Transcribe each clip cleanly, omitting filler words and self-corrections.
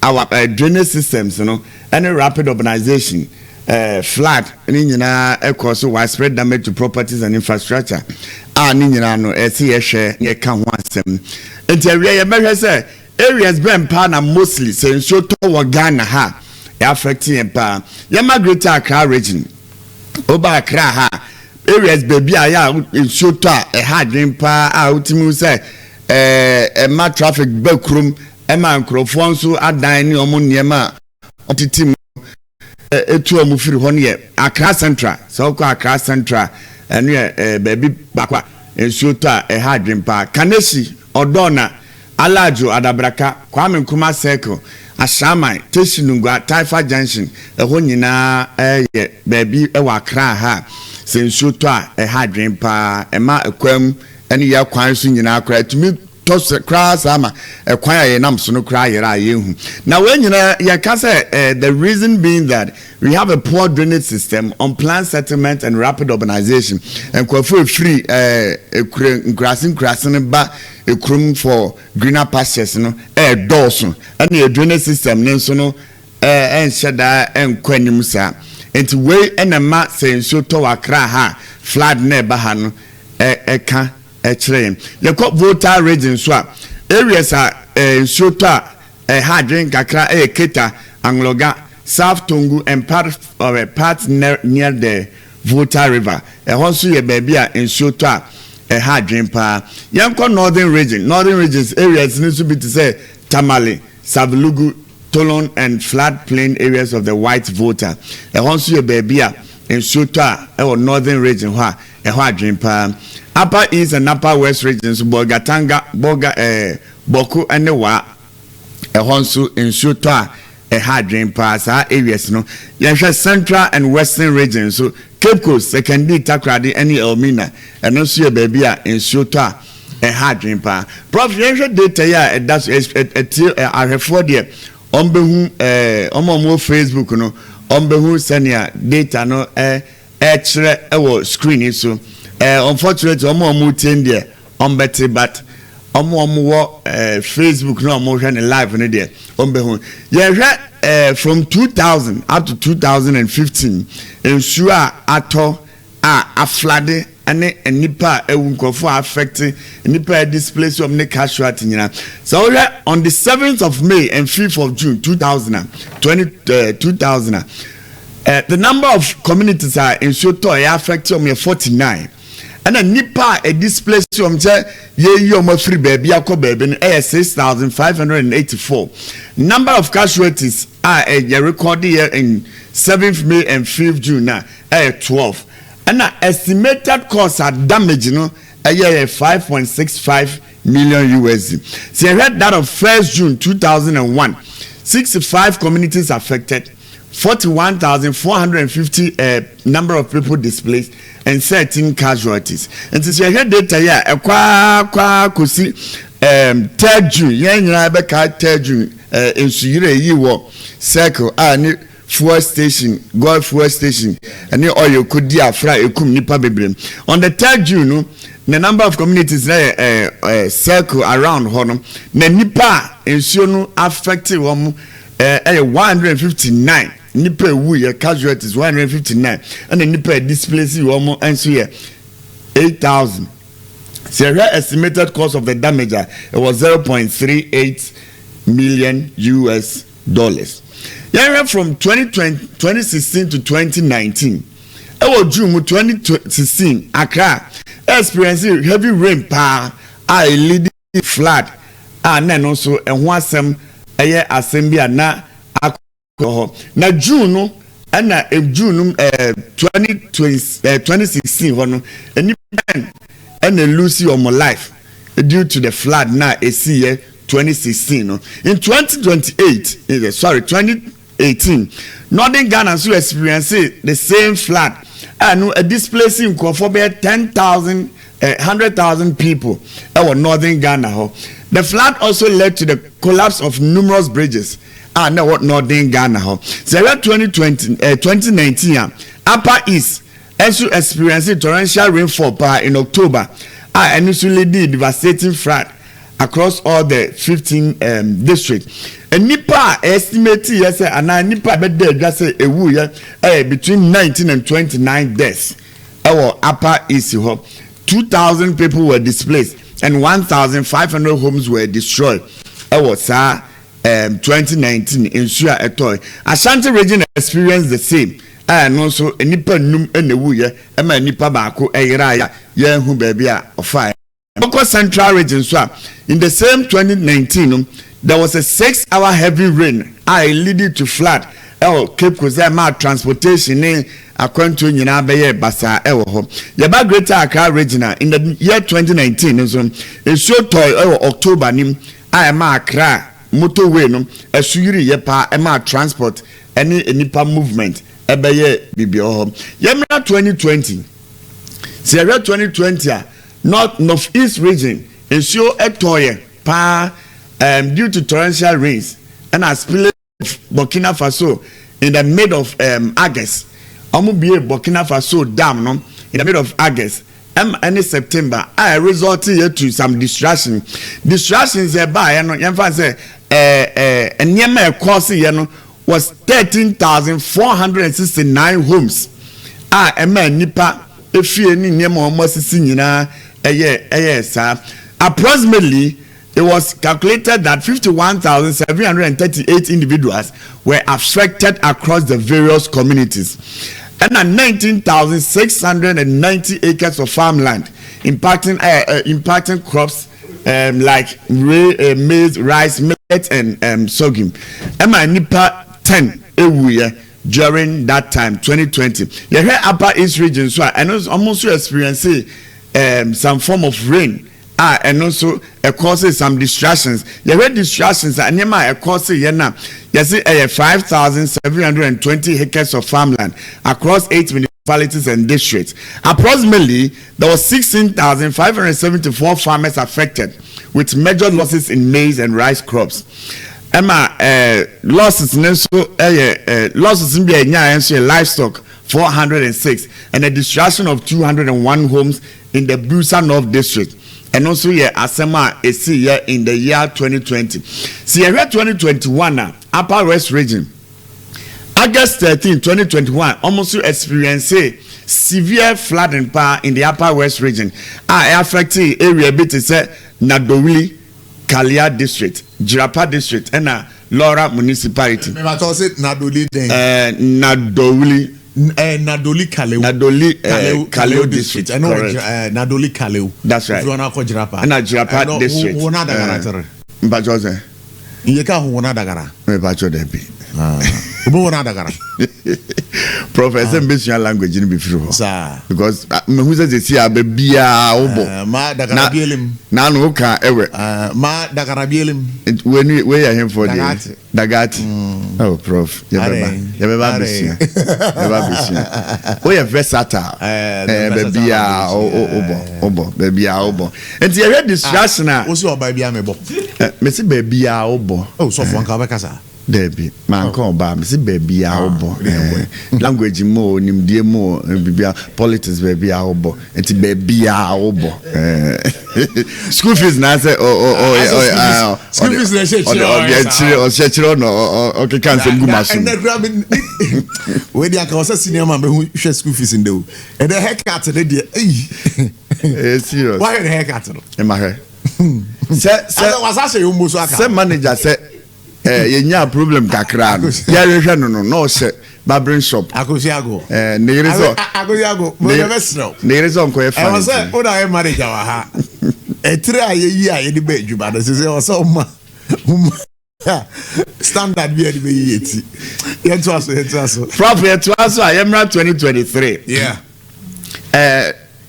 Our drainage systems no ɛne rapid urbanization, flood ne nyinaa ɛkɔ so widespread damage to properties and infrastructure a ne nyinaa no ɛsɛ yɛhwɛ yɛka ho asɛm. Nti awia yɛbɛhwɛ sɛ areas bɛn paa na mostly sɛ nsuo tɔ wɔ Ghana ha ɛ affect yɛn paa. Yɛma Greater Accra Region, woba Accra ha, areas baabi a yɛ a nsuo tɔ a ɛha adwene paa a wotumi sɛ ɛma traffic ba kurom, ɛma nkurɔfoɔ nso adan ne wɔn nneɛma a wɔtete mu etu wɔn firi hɔ no yɛ Accra Central. Sɛ ɔkɔ Accra Central, ɛno yɛ baabi baako a nsuo tɔ a ɛha adwene paa. Kaneshie, Odawna, Alajo, Adabraka, Kwame Nkrumah Circle, Ashaiman, Teshie Nungua, Taifa Junction, ɛhɔ nyinaa ɛyɛ baabi ɛwɔ Accra ha sɛ nsuo tɔ a ɛha adwene paa. Ɛma ɛkwan ɛne yɛ kwan so nyinaa koraa ɛtumi tɔ sɛ koraa saa ma ɛkwan a yɛnam so no koraa yɛrɛ a yɛnhu. Na wɔn nyinaa yɛka sɛ the reason being that we have a poor drainage system, unplanned settlement and rapid urbanization. Nkurɔfoɔ efiri ekure nkurase nkurase no ba ekurom for greener pastures no ɛɛdɔɔso, ɛna yɛ drainage system ne nso no ɛnhyɛ daa ɛnkɔ anim saa. Nti wei ɛna ma sɛ nsuo tɔ wɔ Accra ha, flood na ɛba ha no ɛka ɛkyerɛ yɛn. Yɛkɔ Volta Region so a, areas a nsuo tɔ a ɛha adwene kakra ɛyɛ Keta, Anloga, South Tongu and part near the Volta River. Ɛhɔ nso yɛ baabi a nsuo tɔ a ɛha adwene paa. Yɛnkɔ Northern Region. Northern Regions areas no nso bi te sɛ Tamale, Savelugu, Tolon and flood plain areas of the White Volta. Ɛhɔ nso yɛ baabi a nsuo tɔ a ɛwɔ Northern Region hɔ a ɛhɔ adwene paa. Upper East and Upper West Regions, Bolgatanga, Bolga, Bawku ɛne Wa, ɛhɔ nso nsuo tɔ a ɛha adwene paa saa areas no. Yɛhwɛ Central and Western Region so, Cape Coast, Sekondi, Takoradi ɛne Elmina, ɛno nso yɛ baabi a nsuo tɔ a ɛha adwene paa. Prof, yɛhwɛ data yi a ɛda so ɛtie ahwɛfoɔ deɛ ɔmbɛhu ɔmo a ɔmo wɔ Facebook no ɔmbɛhu sɛnea data no ɛkyerɛ ɛwɔ screen yi so. Unfortunately, ɔmo a ɔmo tie deɛ ɔmbɛte, but ɔmo a ɔmo wɔ Facebook na ɔmo hwɛ ne live no deɛ ɔmbɛhu. Yɛhwɛ from 2000 up to 2015, nsuo a atɔ a aflood ne nipa a ewu, nkurɔfoɔ a affect, nipa a displace wɔn ne casualty nyinaa. Sɛ wohwɛ on the 7th of May and 5th of June 2020, 2000, the number of communities a nsuo tɔ ɛyɛ affect wɔn yɛ 49, ɛna nipa a displace wɔn sɛ yɛyi wɔn afiri baabi akɔ baabi no ɛyɛ 6584. Number of casualties a ɛyɛ record yɛ in 7th May and 5th June na ɛyɛ 12, ɛna estimated cost a damage no ɛyɛ yɛ 5.65 million USD. Sɛ yɛhwɛ that of 1st June 2001, 65 communities affected, 41,450 number of people displaced and 13 casualties. Nti sɛ yɛhwɛ data yi a ɛkwaa kwaa kɔsi 3rd June, yɛn nyinaa bɛka 3rd June nsuyire yi wɔ Circle a ne fuel station, Goil fuel station ɛne oil kodi afra ekum nipa bebree. On the 3rd June no, the number of communities na yɛ ɛɛ ɛɛ Circle around hɔ no na nipa a nsuo no affect wɔn ɛyɛ 159. Nipa ewu yɛ casualties 159, ɛna nipa a displace wɔn nso yɛ 8,000. Sɛ yɛhwɛ estimated cost of the damage a, it was 0.38 million US dollars. Yɛhwɛ from 2020, 2016 to 2019, ɛwɔ June mu 2016, Accra experience heavy rain paa a lead flood a na ɛno nso ɛho asɛm ɛyɛ asɛm bi a na akɔ hɔ. Na June no ɛna June no 2020, 2016 hɔ no, nipa ɛna lose wɔn life due to the flood na esi yɛ 2016 no. In 2028, sorry, 2018, Northern Ghana nso experience the same flood a no displacing nkurɔfoɔ bɛyɛ 10,000, 100,000 people ɛwɔ Northern Ghana hɔ. The flood also led to the collapse of numerous bridges a na ɛwɔ Northern Ghana hɔ. Sɛ ɛyɛ 2020, 2019 a, Upper East ɛnso experience torrential rainfall paa in October a ɛno nso lead devastating flood. Across all the 15 districts, nipa a estimate yɛ sɛ anaa nipa a bɛda adwa sɛ ewu yɛ ɛyɛ between 19 and 29 deaths ɛwɔ Upper East hɔ. 2,000 people were displaced and 1,500 homes were destroyed ɛwɔ saa 2019 nsuo a ɛtɔɔ. Ashanti Region experienced the same, a ɛno nso nipa num ɛna ewu yɛ, ɛma nipa baako ɛyera a yɛn ho baabi a ɔfa. Ɔkɔ Central Region so a, in the same 2019 no, there was a 6-hour heavy rain a leading to flood ɛwɔ Cape Coast, ɛma transportation ne akwantuo nyinaa bɛyɛ basaa ɛwɔ hɔ. Yɛba Greater Accra Region a, in the year 2019 nso, nsuo tɔɔ ɛwɔ October nim a ɛma Accra motorway no ɛso yiri yɛ paa, ɛma transport ɛne nipa movement ɛbɛyɛ bibi wɔ hɔ. Yɛmira 2020, sɛ yɛhwɛ 2020 a, North East Region nsuo ɛtɔɔyɛ paa due to torrential rains ɛna spillage of Burkina Faso in the mid of August. Ɔmo bie Burkina Faso dam no in the mid of August ɛne September a result yɛ to some distractions. Ɛbaayɛ no, yɛmfa sɛ ɛɛ ɛɛ nneɛma ɛkɔɔ si yɛ no was 13,469 homes a ɛma nipa efie ne nneɛma a wɔn asisi nyinaa ɛyɛ saa. Approximately, it was calculated that 51,738 individuals were affected across the various communities, ɛna 19,690 acres of farmland impacting crops like maize, rice, millet and sorghum. Ɛma nipa 10 ewuyɛ during that time, 2020. Yɛhwɛ Upper East Region so a, ɛno nso ɔmo nso experience some form of rain a ɛno nso ɛcause some distractions. Yɛhwɛ distractions a, nneɛma a ɛcause yɛn na yɛsi ɛyɛ 5,720 hectares of farmland across eight municipalities and districts. Approximately, there was 16,574 farmers affected, with major losses in maize and rice crops. Ɛma losses ne nso ɛyɛ losses bi a ɛnya nso yɛ livestock 406 and a destruction of 201 homes in the Builsa North District. Ɛno nso yɛ asɛm a esi yɛ in the year 2020. Si yɛhwɛ 2021 a, Upper West Region, August 13, 2021, ɔmo nso experience severe flooding paa in the Upper West Region a ɛ affect area bi te sɛ Nadowli Kaleo District, Jirapa District ɛna Lawra Municipality. Mɛbatɔ sɛ Nadoli den. Nadowli. Nadoli Kaleo. Nadoli Kaleo District. Ɛno correct. Nadoli Kaleo. That's right. Fi wɔn akɔ Jirapa. Ɛna Jirapa Ɛno, District. Wo na dagara tere. Mpatsɔ sɛ. Iye ka ho wo na dagara. Mpatsɔ dɛbi. O bɛ wo na dagara. Professor, mbesua language ni bi firi hɔ. Saa. Because mehu sɛ sisi a bɛ biara wobɔ. Ma dagara bielim. N'ano ka ɛwɛ. Ma dagara bielim. Wei wei yɛ hemfo deɛ? Dagati. Dagati. Oh prof, yɛbɛba. Are. Yɛbɛba Are. abɛsua, yɛbɛba abɛsua. Woyɛ versatile. Versatile baabi a language, wobɔ, wobɔ baabi a wobɔ, nti yɛhwɛ distraction a. O si ɔba bi a mi bɔ. Mesi baabi a wobɔ. O sɔfo nka ɔbɛ kasa. Daabi, manka ɔbaa, mesi baabi a wobɔ. Deɛ. Language mu o, nimdeɛ mu o, bibia, politics, baabi a wobɔ, nti baabi a wobɔ. School fees na sɛ ɔ ɔ ɔ ɔ School fees na ɛhyɛ akyire. Ɔde Ɔyɛ akyire, ɔhyɛ akyire ɔna ɔkeka nsɛm gu ma so. Ɛnɛ kura mi wei di aka ɔsɛ senior man bɛ hu hwɛ school fees ndɛ o, ɛnɛ haircut ne deɛ eyi. Ɛyɛ serious. Wahwɛ ne haircut no? Ɛma hwɛ sɛ sɛ wasa hyɛ yɛn mo so aka. Sɛ manager sɛ yɛnya problem kakra no, yɛrehwɛ no na ɔhyɛ barbering shop. Akosiago. Ne yere sɛ Akosiago mo yɛ bɛ srɛw. Ne yere sɛ ɔnkɔyɛ ɛwɔ fine. Sɛ o na yɛ manager wɔ ha, ɛtiri a yɛyi a yɛde bɛ adwuma no sɛ ɔsɛ ɔma standard bi a yɛde bɛ yi yɛ ti. Yɛn to aso, yɛn to aso. Prof, yɛtoa so a, yɛmmra 2023.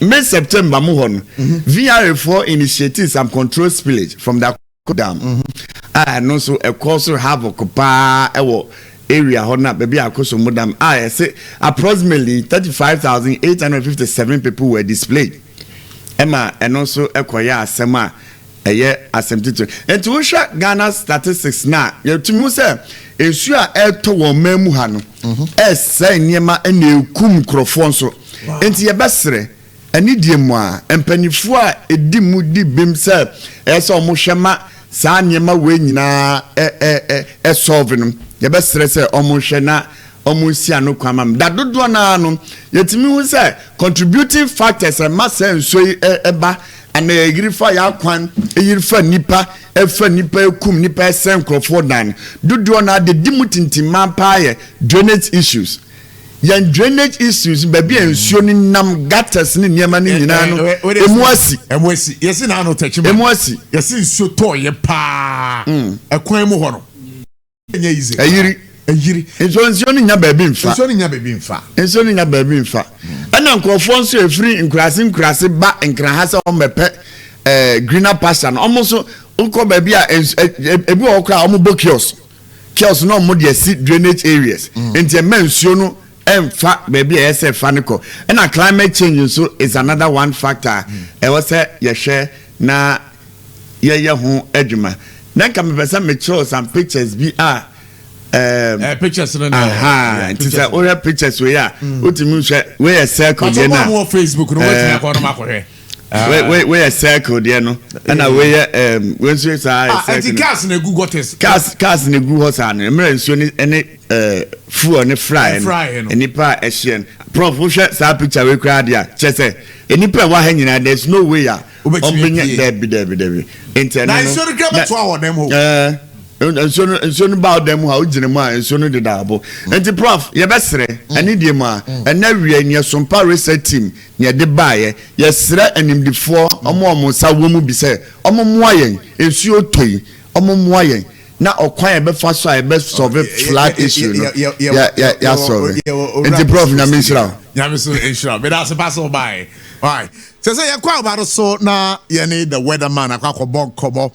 Mid September mu hɔ no, VRA foɔ initiated some control spillage from the dam a ɛno nso ɛkɔ so havoc paa ɛwɔ area hɔ na baabi a Akosombo Dam a yɛsɛ approximately 35,857 people were displaced. Ɛma ɛno nso ɛkɔyɛ asɛm a ɛyɛ asɛm titiri. Nti wohwɛ Ghana statistics na yɛtumi hu sɛ nsuo a ɛretɔ wɔn man mu ha no ɛsɛe nneɛma, ɛna ekum nkurɔfoɔ nso. Nti yɛbɛsrɛ Ɛne deɛ mu a mpanimfoɔ a ɛdi mu di bim sɛ ɛyɛ sɛ ɔmo hwɛ ma saa nneɛma wei nyinaa ɛ ɛ ɛ ɛsolve no, yɛbɛsrɛ sɛ ɔmo hwɛ na ɔmo nsi ano kwan ma mu. Da dodoɔ naa no, yɛtumi hu sɛ contributing factors ɛma sɛ nsuo yi ɛba ana ɛyiri fa yɛ akwan, ɛyiri fa nipa, ɛfa nipa, ekum nipa, ɛsɛ nkurɔfoɔ dan dodoɔ naa de di mu tintimma paa yɛ drainage issues. Yɛn drainage issues, baabi a nsuo no nam, gutters ne nneɛma no nyinaa no, emu asi. Emu asi. Yɛsi na ano tɛkyi ma. Emu asi. Yɛsi nsuo tɔɔ yɛ paa, ɛkwan mu hɔ no ɛnyɛ easy. Ɛyiri. Ɛyiri. Nsuo no nya baabi nfa. Nsuo no nya baabi nfa. Nsuo no nya baabi nfa. Ɛna nkurɔfoɔ nso efiri nkuraase nkuraase ba Nkraha sɛ wɔn bɛpɛ greener pasture no, wɔn nso nkɔ baabi a ebi wɔ hɔ koraa, wɔn bɔ kiosk na wɔn de asi drainage areas, nti ɛmɛ nsuo no ɛnfa baabi a ɛyɛ sɛ ɛfa no kɔ. Ɛna climate change nso is another one factor ɛwɔ sɛ yɛhwɛ na yɛyɛ ho adwuma. Na nka mepɛ sɛ mekyerɛw some pictures bi a Pictures no na Aha, nti sɛ wohwɛ pictures wei a, wotumi hwɛ, wei yɛ circle deɛ no a wɔ Facebook no, wɔtumi akɔ no makɔhwɛ. Wei yɛ circle deɛ no, ɛna wei yɛ wei nso yɛ saa yɛ circle. Ɛnti cars na egu gutters. Cars na egu hɔ saa no, mmerɛ nsuo ne ne fuel ne fry no, nipa a ɛhyɛ no. Prof, wohwɛ saa picture wei koraa deɛ a, kyerɛ sɛ nipa a ɛwɔ ha nyinaa, there is no way a ɔmbɛnya. Dɛbi, dɛbi, dɛbi, nti ɛno no, na nsuo no kura bɛto awɔ dɛm hɔ. Nsuo no ba ɔdan mu ha, wogyina mu a, nsuo no deda abo. Nti Prof, yɛbɛsrɛ ɛne deɛ mu a ɛnɛ wia neɛ Sompa research team neɛ de baayɛ, yɛsrɛ animdifoɔ, ɔmo a ɔmo nsa wɔ mu bi sɛ ɔmo mmoa yɛn. Nsuo tɔ yi, ɔmo mmoa yɛn na ɔkwan yɛ bɛfa so a yɛbɛ solve flood issue no, yɛ yɛ yɛ solve. Nti Prof, Nyame nhyira o. Nyame so nhyira. Meda ase pa so bae. Alright, sɛ yɛkɔ aba no so na yɛne the weatherman akɔ akɔbɔ nkɔmmɔ.